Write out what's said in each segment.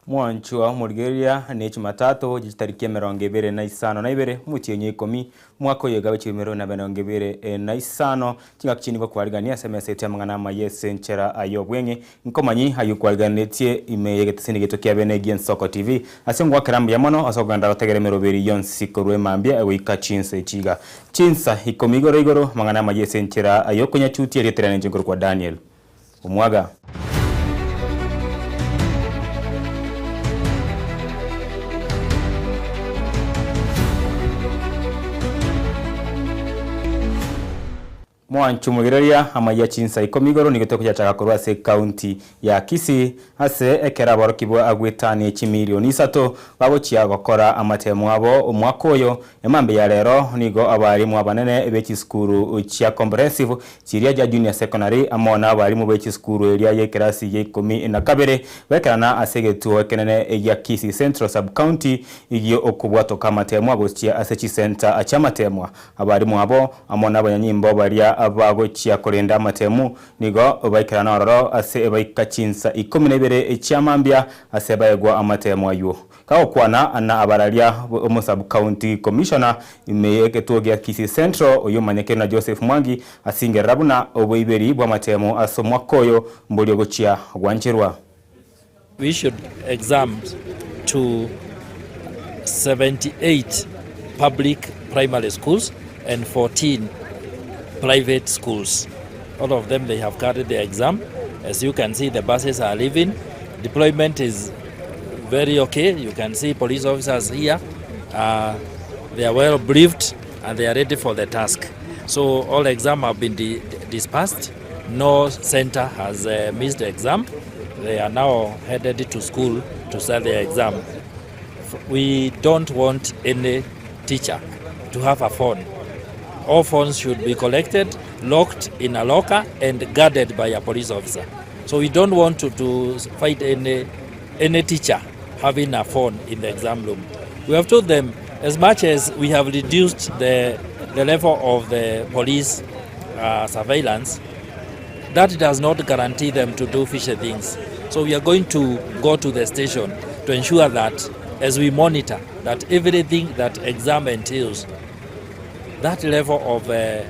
Mwanchwa omorigereria ne Jumatatu ye chitariki 21, omotienyi o ikomi, omwaka oyo egabe chi'emerongo na 25, chingaki chinde ngokwarigania ase emesa yaito y'amang'ana amaya ase enchera y'obweng'e, nkomanyi ayio nkwariganetie ime y'egeteseni giaito kia bene gi'Ensoko TV. Ase ngoakera mbuya mono ase okogenda gotegera emeroberi yonsi korwa emambia goika chinsa echi iga. Chinsa ikomi igoro igoro, amang'ana amaya ase enchera y'okonyachutia erieta riane inche nkorokwa Daniel. Omwaga. Mwanche omogereria amayia chinsa ikomi igoro nigo tokoyachaka korwa ase ekaunti ya Kisii ase ekero aborokigwa agwetanie chimilioni isato bagochia gokora amatemo abo omwaka oyo. Emambia ya rero nigo abarimu abanene be chisukuru chia comprehensive chiria chia junior secondary amo nabarimu be chisukuru eria y'ekerasi gia 12 bekerana ase egetuo ekenene gia Kisii Central Sub-County gio okobwatoka amatemwa gochia ase chisenta chi'amatemwa. Abarimu abo amo nabanyanyimbo baria bagochia korenda amatemu nigo baikerana ororo ase baika chinsa 12 chia mambia ase baegwa amatemu ayio. Kagokwana na abararia b'omo-sub-county commissioner ime y'egetuo gia Kisii Central oyio omanyekire na Joseph Mwangi asingerera buna oboiberi bw'amatemo ase omwaka oyo mboria ogochia gwancherwa. We issued exams to 78 public primary schools and 14 private schools. All of them they have carried their exam. As you can see the buses are leaving. Deployment is very okay. You can see police officers here. Uh, they are well briefed and they are ready for the task. So all exam have been di dispersed. No center has uh, missed the exam. They are now headed to school to start their exam. We don't want any teacher to have a phone. All phones should be collected, locked in a locker and guarded by a police officer. So we don't want to, to fight any, any teacher having a phone in the exam room. We have told them as much as we have reduced the, the level of the police uh, surveillance, that does not guarantee them to do fishy things. So we are going to go to the station to ensure that as we monitor that everything that exam entails, that level of, uh,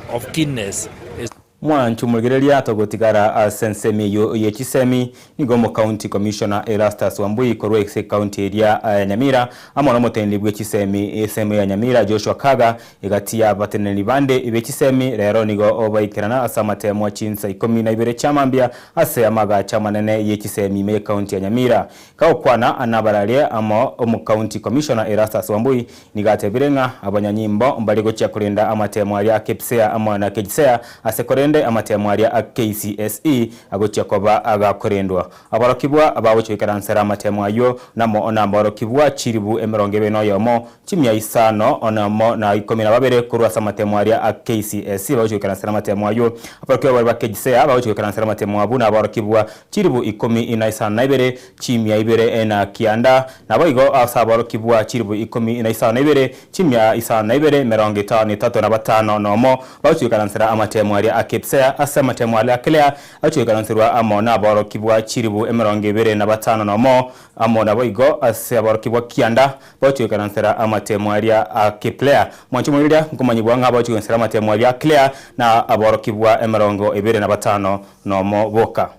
of keenness is Mwanche omorigereria togotigara ase ensemo eyio ye chisemi, nigo omocounty commissioner Erastus Wambui korwa ase ecounty eria ya Nyamira amo nomoteneneri bwe chisemi ensemo ya Nyamira Joshua Kaga egati ya abateneneri bande be chisemi rero nigo baikerana ase amatemwa chinsa 12 chia mambia ase amagacho amanene ye chisemi ime yecounty ya Nyamira. Kagokwana nabararia amo omocounty commissioner Erastus Wambui Nigo atebire ng'a abanyanyimbo mbare gochia korenda amatemo aria a Kepsea amo na Kejsea, ase korende amatemo aria a KCSE agochia koba agakorendwa. Aborokigwa bagochia goikaransera amatemo ayio namo naborokigwa chilifu 21, chimia isano nomo na 12 korwa ase amatemo aria a KCSE bagochia goikaransera amatemo ayio. Aborokigwa baria ba Kejsea bagochia goikaransera amatemo abwo naborokigwa chilifu 52, chimia ibere na kianda, Naboigo ase aborokigwa chilifu 52, chimia 52, 53 na batano nomo, bagochia goikaransera amatemo aria a Kepsea, ase amatemo aria a Kelea agochia goikaranserwa amo naborokigwa chilifu 25 nomo, amo naboigo ase aborokigwa kianda bagochia goikaransera amatemo aria a Kiplea. Mwanche moriria nkomanyigwa ng'a abagochia goikaransera amatemo aria a Klea na aborokigwa 25 nomo boka.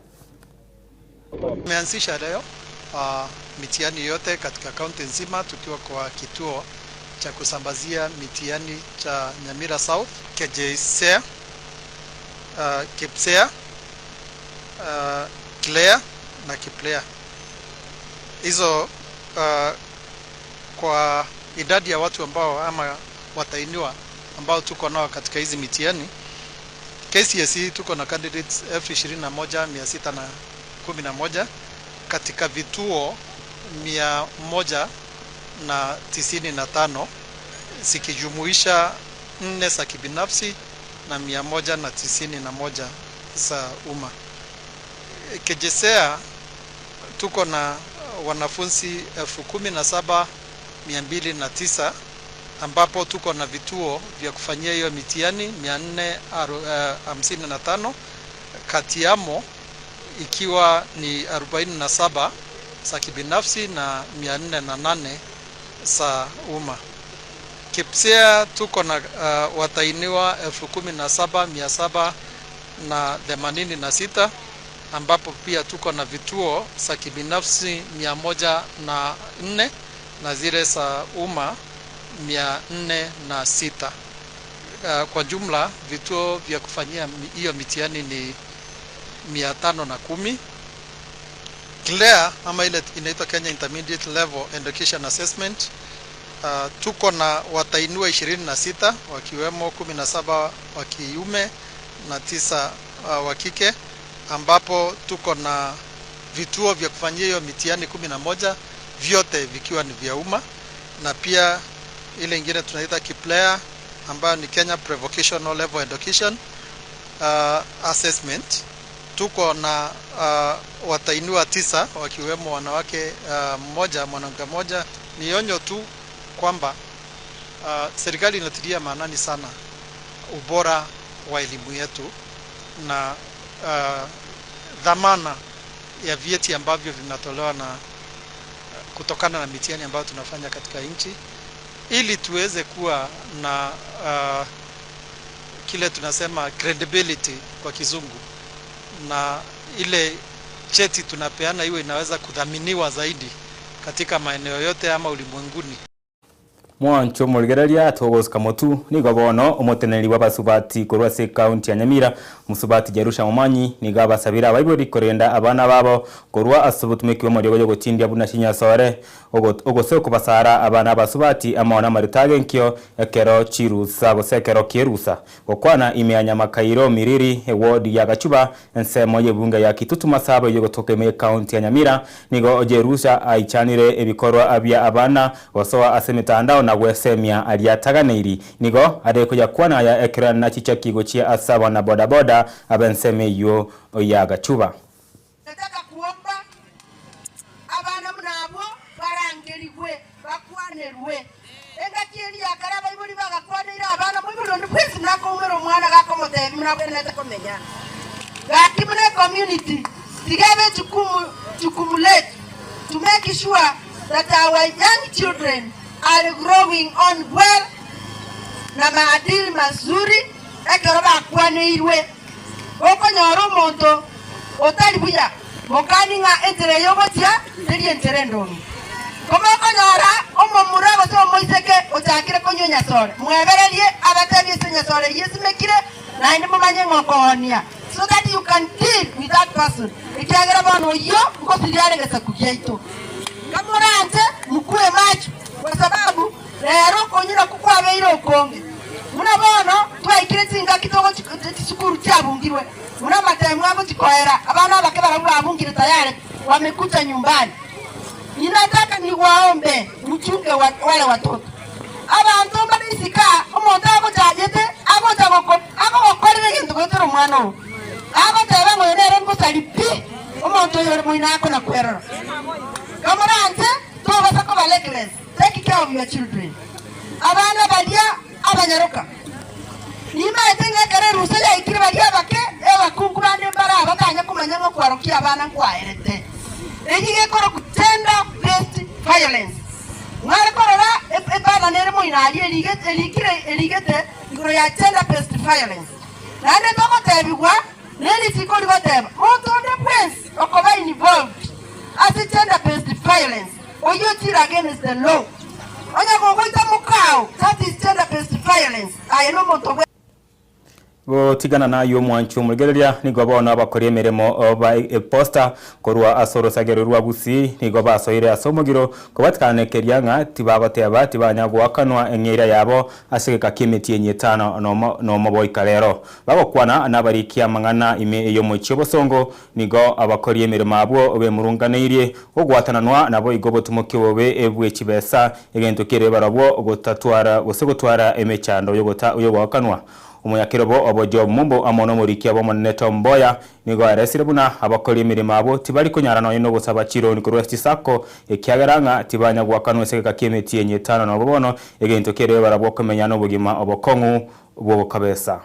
Tumeanzisha leo mitihani yote katika kaunti nzima tukiwa kwa kituo cha kusambazia mitihani cha Nyamira South, KJSEA, KPSEA, KLEA na KIPLEA. Hizo kwa idadi ya watu ambao ama watainiwa ambao tuko nao katika hizi mitihani KCSE tuko na candidates 21611 katika vituo 195 zikijumuisha nne za kibinafsi na 191 za umma. KJSEA tuko na wanafunzi 17209 ambapo tuko na vituo vya kufanyia hiyo mitihani 455 kati yamo ikiwa ni 47 za kibinafsi na 408 za umma. KPSEA tuko na watahiniwa 17,786 ambapo pia tuko na vituo za kibinafsi 104 na zile za umma 406. Kwa jumla vituo vya kufanyia hiyo mitihani ni 510. KLEA ama ile inaitwa Kenya Intermediate Level Education Assessment, tuko na watahiniwa 26 wakiwemo 17 wa kiume na 9 wa kike, ambapo tuko na vituo vya kufanyia hiyo mitihani 11 vyote vikiwa ni vya umma, na pia ile ingine tunaita KPLEA ambayo ni Kenya Prevocational Level Education Assessment. Tuko na watahiniwa 9 wakiwemo wanawake mmoja, mwanamke mmoja. Ni onyo tu kwamba serikali inatilia maanani sana ubora wa elimu yetu na dhamana ya vyeti ambavyo vinatolewa na kutokana na mitihani ambayo tunafanya katika nchi, ili tuweze kuwa na kile tunasema credibility kwa kizungu, na ile cheti tunapeana iwe inaweza kudhaminiwa zaidi katika maeneo yote ama ulimwenguni. Mwancho morigereria togosika motu nigo bono omoteneri bwa basubati korwa ase ekaunti ya Nyamira musubati Jerusha Momanyi nigo abasabire abaibori korenda abana babo korwa ase obotumeki bwa omoriogo yogotindia buna chinyasore ogose okobasara abana abasubati amo na amarito agenkio ekero chirusa gose ekero kierusa gokwana ime ya Nyamakairo Miriri eward ya Gachuba ensemo y'ebunge ya Kitutu Masaba yogotoka ime ekaunti ya Nyamira nigo Jerusha aichanire ebikorwa abia abana gosoa ase emitandao na gwesemia ariataganeiri nigo arekoyakwana aya ekero na chichaki gochia ase abana bodaboda abenseme eywo ya Gachuba. Nataka kuomba abana munabo barangerigwe bakwanerwe engaki eri yakara abaibori bagakwaneire abana moibori onde bwensi murakoumera omwana gakomotebi murabwenerete komenya gaki muna community tigebe jukumu jukumu letu to make sure that our young children are growing on well na maadili mazuri ekero bakwaneirwe okonyora omonto otari buya mokani ng'a enchera yogochia teri enchera endongi komokonyora omomura gose omoiseke ochakire konywa enyasore mwebererie abatebie ase enyasore eywo esimekire naende momanye ng'okoonia so that you can deal with that person ekiagera bono oywo nkosiria are gesaku giaito kamoranche mukue macho kwa sababu rero okonyora kukwabeire okonge muna bono twaikire chingaki chisukuru chiabungirwe muna matemu agochikoera abana abake barabwo babungire tayari wamekuja nyumbani. Ninataka niwaombe mchunge wale watoto abantu mbarisika omonto agochagete agocha agogokorera egento goetera omwana oyo agoteba ng'oyo nere ngosari pi omonto oyo ore moino akona kwerora kamoranche tobasa koba reckless. Take care of your children abana baria abanyaroka nimaete ng'ekero erusa yaikire baria abake ebakungu bande mbara batanya komanya ng'okwarokia abana nkwaerete eki gekoro gender based violence mware korora ebana nere moino aria erigete erikire erigete igoro ya gender based violence naende togotebigwa nerisiko rigoteba monto onde bwensi okoba involved ase gender based violence oyo ochire against the law onya gogoita mokao that is gender based violence aye na omonto bwe Gotigana nayo omwancho omorigereria nigo bono abakora emeremo ba eposta korwa ase orosagero rwa Gusii nigo basoire ase omogiro kobatikanekeria ng'a tibagoteba tibanya goakanwa eng'eira yabo ase egeka kia emeti enye etano nomo boika rero. Bagokwana nabarikia amang'ana ime ey'omochie obosongo nigo abakori emeremo abwo bemurunganeirie ogwatananwa nabo igo obotumoki obobe ebwe chibesa egento kere barabwo gotatwara gose gotwara emechando yogoakanwa. Omonyakerobo obo Job Mumbo amo nomorikia bw'omonene Tom Mboya nigo aeresire buna abakori emeremo abwo tibari konyara nonye nogosaba chironi korwa chisacco ekiagera ng'a tibanya goakanwa ase egeka kia emeti enye etano nobo bono egento kere barabwo okomenya nobogima obokong'u bw'ogokabesa.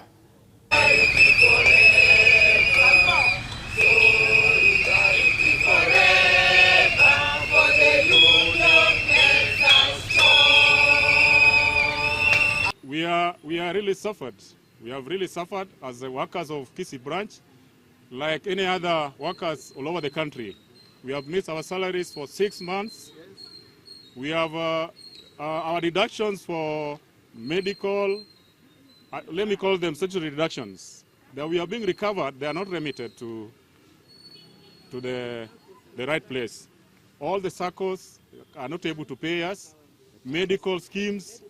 really suffered. We have really suffered as the workers of Kisii branch, like any other workers all over the country. We have missed our salaries for 6 months. We have our deductions for medical, let me call them statutory deductions, that we are being recovered, they are not remitted to the right place. All the SACCOs are not able to pay us. Medical schemes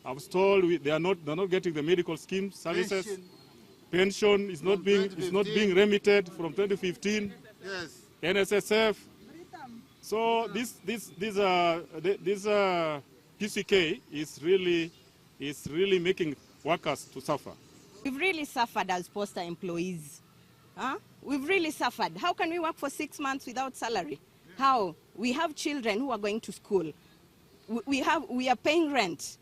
have stalled. They are not getting the medical scheme services. Pension is not being remitted from 2015. Yes. NSSF. So this PCK is really making workers to suffer. We've really suffered as Posta employees. Huh? We've really suffered. How can we work for 6 months without salary? How? We have children who are going to school. We are paying rent.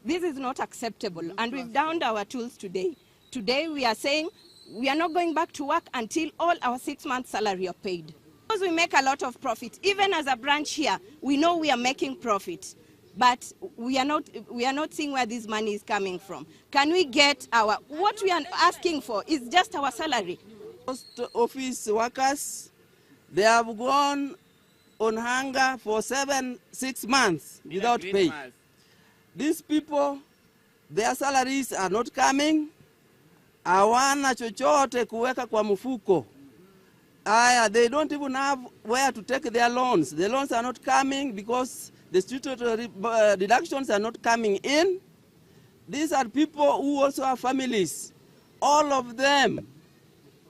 This is not acceptable, and we've downed our tools today. Today we are saying we are not going back to work until all our 6 months' salary are paid. Because we make a lot of profit, even as a branch here, we know we are making profit, but we are not seeing where this money is coming from. Can we get our, what we are asking for is just our salary. Post office workers, they have gone on hunger for 6 months without pay. These people, their salaries are not coming. Hawana chochote kuweka kwa mfuko. Aya, they don't even have where to take their loans. The loans are not coming because the statutory deductions are not coming in. These are people who also have families. All of them,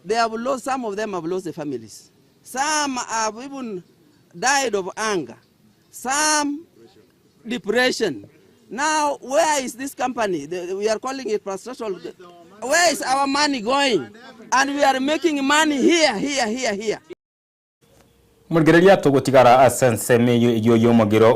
they have lost, some of them have lost their families. Some have even died of anger. Some depression. Now, where is this company? We are calling it pastoral. Where is our money going? And we are making money here, here, here, here. Murigereria tugutigara asensemi yo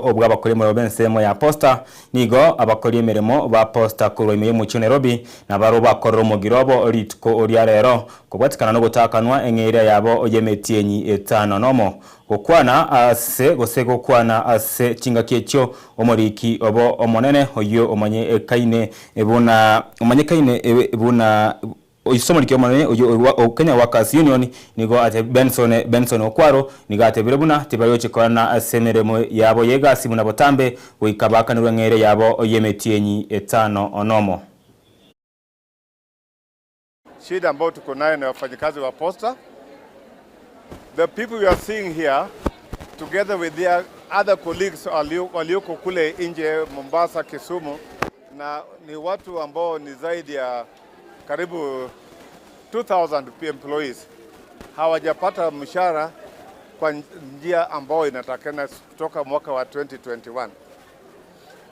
obwa abakori emirimo b'ensemo ya Posta nigo abakori emirimo ba Posta korwa ime y'omochie Nairobi na baro bakorera omogiro obo rituko oria rero kobwatikana nogotakanwa eng'eria yabo y'emetienyi etano nomo gokwana ase gose gokwana ase chingaki echio omoriki obo omonene oyo omanyekaine ebuna omanyekaine ebuna oisomoriki omonene oyo Kenya Workers Union nigo ate Benson Okwaro nigo atebire buna tibayochikorana ase emeremo yabo yegasi buna botambe goika bakanirwe ng'ere yabo y'emetienyi etano onomo. Shida ambayo tuko nayo ni wafanyikazi wa Posta. The people we are seeing here together with their other colleagues walioko kule nje Mombasa, Kisumu, na ni watu ambao ni zaidi ya karibu 2000 employees hawajapata mshahara kwa njia ambayo inatakana kutoka mwaka wa 2021.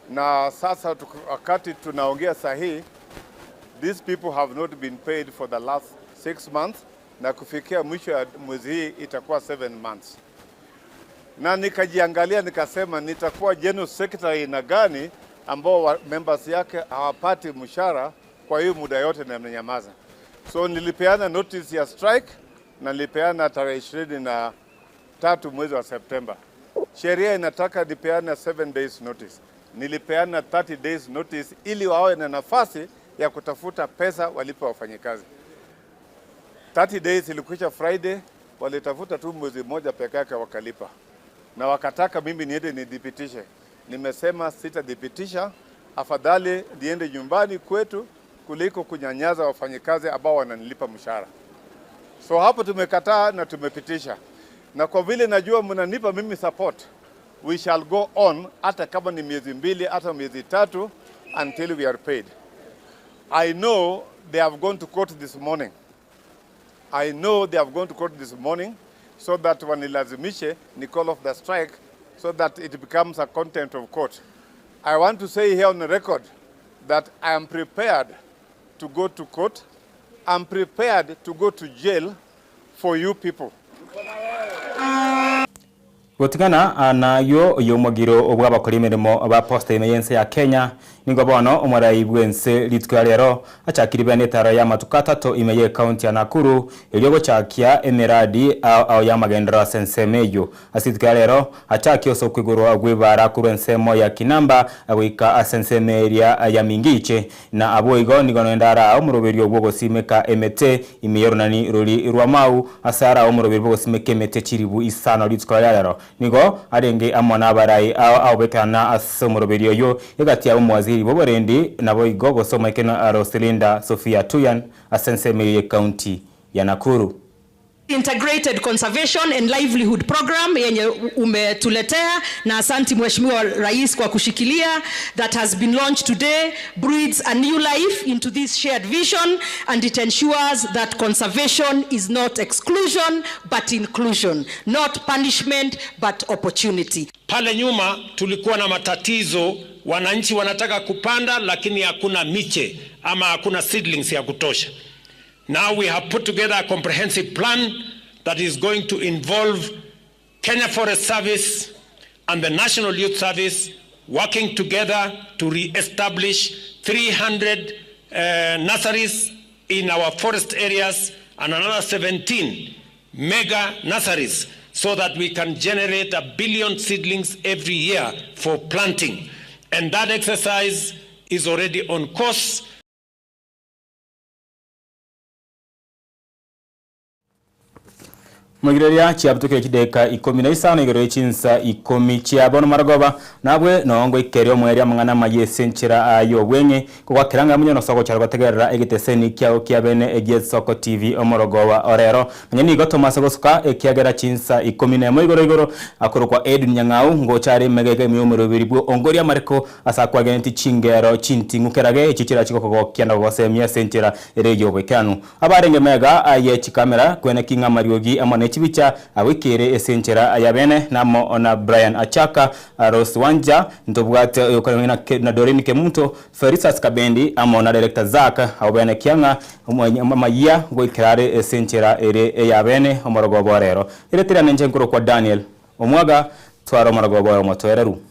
Na sasa wakati tunaongea sahihi, these people have not been paid for the last 6 months, na kufikia mwisho ya mwezi hii itakuwa 7 months. Na nikajiangalia nikasema nitakuwa general secretary na gani ambao members yake hawapati mshahara kwa hiyo muda yote na mnanyamaza. So nilipeana notice ya strike na nilipeana tarehe 23 mwezi wa September. Sheria inataka nipeana 7 days notice. Nilipeana 30 days notice ili wawe na nafasi ya kutafuta pesa walipe wafanyikazi. 30 days ilikwisha Friday, walitafuta tu mwezi mmoja peke yake wakalipa. Na wakataka mimi niende nidhibitishe. Nimesema sitadhibitisha, afadhali niende nyumbani kwetu kuliko kunyanyaza wafanyikazi ambao wananilipa mshahara. So hapo tumekataa na tumepitisha. Na kwa vile najua mnanipa mimi support, we shall go on hata kama ni miezi 2 hata miezi 3 until we are paid. I know they have gone to court this morning. I know they have gone to court this morning so that wanilazimishe ni call off the strike so that it becomes a contempt of court. I want to say here on the record that I am prepared to go to court. I'm prepared to go to jail for you people. Gotigana nayio oyomogiro bw'abakori emeremo ba Posta ime y'ense ya Kenya, nigo bono omorai bw'ense rituko ria rero achakire bene etaro y'amatuko atato ime y'ecounty ya Nakuru erio gochakia emeradi ao ao y'amagenderero ase ensemo eyio. Ase rituko ria rero achakie ase okoigorwa gw'ebaara korwa ensemo ya Kinamba goika ase ensemo eria ya Mingichi Na aboigo nigo nonye ndaraa omoroberio bw'ogosimeka emete ime y'orunani rori rw'amau, ase araa omoroberio bw'ogosimeka emete chilifu isano rituko ria rero. Nigo arenge amo nabarai ao aobekerana ase omoroberio oyio, egati yabo omowaziri bw'oborendi, naboigo gose omoekenwa Roselinda Sophia Tuyan ase ensemo eyio y'ecounty ya Nakuru. Integrated Conservation and Livelihood Program yenye umetuletea na asanti Mheshimiwa Rais kwa kushikilia that has been launched today breathes a new life into this shared vision and it ensures that conservation is not exclusion but inclusion, not punishment but opportunity. Pale nyuma tulikuwa na matatizo, wananchi wanataka kupanda lakini hakuna miche ama hakuna seedlings ya kutosha. Now we have put together a comprehensive plan that is going to involve Kenya Forest Service and the National Youth Service working together to re-establish 300 nurseries in our forest areas and another 17 mega nurseries so that we can generate a billion seedlings every year for planting. And that exercise is already on course. Moigereria chiabutokire chidaeka ikomi na isano igoro ye chinsa ikomi chia bono marogoba, nabwe noo ngoikeria omoerio amang'ana amaya ase enchera y'obweng'e, kogwakera ng'a monye nosoa gochara gotegerera egeteseni kiao kia bene egi'Esoko TV omorogoba o rero. Nonya nigo tomase gosuka ekiagera chinsa ikomi nemo igoro igoro akorokwa Edwin Nyang'au ngocha are emegega ime y'omoroberi bwo ongoria amareko ase akwageneti chingero chinting'u kerage echio chirachie gokogokia na gogosemia ase enchera ere y'oboikeranu. Abarenge mega ye chikamera, kweneki ng'a amariogi amo ne chibicha agoikeire ase enchera ya bene, na amo na Brian Achaka, Rose Wanja, ntobwate oyokoremia na Doreen Kemunto, Felistus Kabendi amo na Director Zack, abwo bene kiang'a amayia goikera are ase enchera ere eya bene omorogoba o rero. Ere teri ane inche nkorokwa Daniel Omwaga, twara omorogoba oyo omotoereru.